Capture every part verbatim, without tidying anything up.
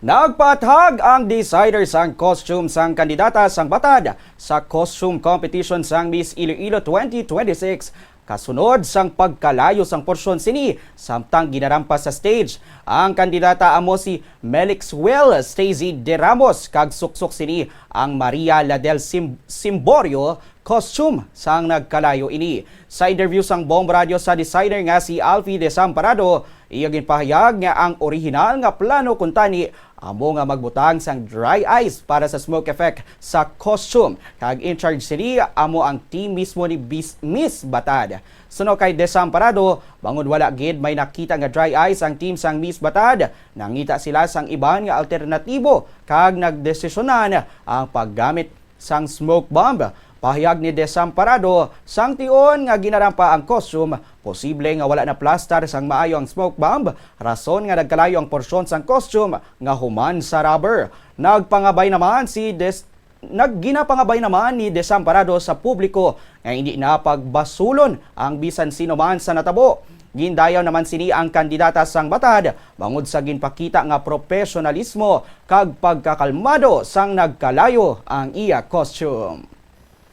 Nagpaathag ang designer sang costume sang kandidata sang Batad sa costume competition sang Miss Iloilo twenty twenty-six, kasunod sang pagkalayo sang porsyon sini samtang ginarampa sa stage. Ang kandidata amo si Melixwell Stacy De Ramos, kag suksok sini ang Maria Ladel Sim- Simborio costume sang nagkalayo ini. Sa interview sang Bomb Radio sa designer nga si Alfie Desamparado, iya ginpahayag nga ang orihinal nga plano kuntani amo nga magbutang sang dry ice para sa smoke effect sa costume, kag in charge sini amo ang team mismo ni Bis- Miss Batad. Suno kay Desamparado, bangod wala gid may nakita nga dry ice ang team sang Miss Batad, nangita sila sang iban nga alternatibo kag nagdesisyonan ang paggamit sang smoke bomb. Pahayag ni Desamparado, sang tion nga ginarampa ang costume, posible nga wala na plastar sang maayo ang smoke bomb, rason nga nagkalayo ang porsyon sang costume nga human sa rubber. Nagpangabay naman si Des Nagginapangabay naman ni Desamparado sa publiko nga hindi na pagbasulon ang bisan sino man sa natabo. Gindayaw naman sini ang kandidata sang Batad bangod sa ginpakita nga propesyonalismo kag pagkakalmado sang nagkalayo ang iya costume.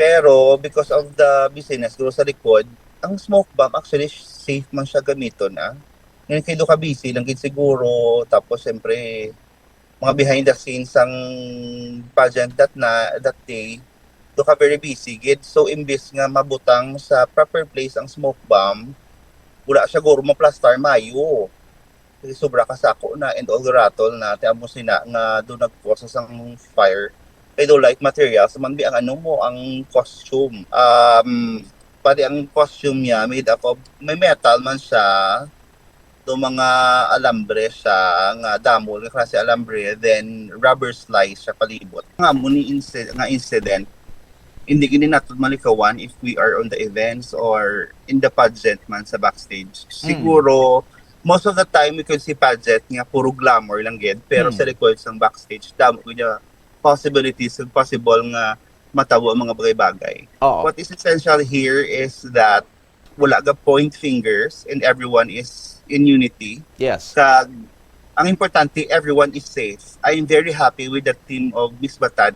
Pero because of the busyness, siguro sa likod, ang smoke bomb, actually, safe man siya gamiton, ah. Ngayon, kay do ka busy lang gid siguro, tapos, siyempre, mga behind the scenes ang pageant that na, that day, do ka very busy gid. So, imbis nga mabutang sa proper place ang smoke bomb, wala siya guro maplastar mayo. Kasi sobra ka sako na and all rattle na, ti amo sina nga do nagkuha sa sang fire. Kay do light materials man bi ang ano mo, ang costume. Um, pati ang costume niya made up of, may metal man siya, do mga alambre siya nga damo nga klase alambre, then rubber slice siya palibot. Nga mo ni inci- nga incident, hindi gini nato malikawan if we are on the events or in the pageant man sa backstage. Siguro, most of the time, we could see pageant nga puro glamour lang gid, pero Hmm. sa likod sang backstage, damo gid nga possibilities and possible nga matabo ang mga bagay-bagay. Oo. What is essential here is that wala ga point fingers and everyone is in unity. Yes. Kag ang importante, everyone is safe. I am very happy with the team of Miss Batad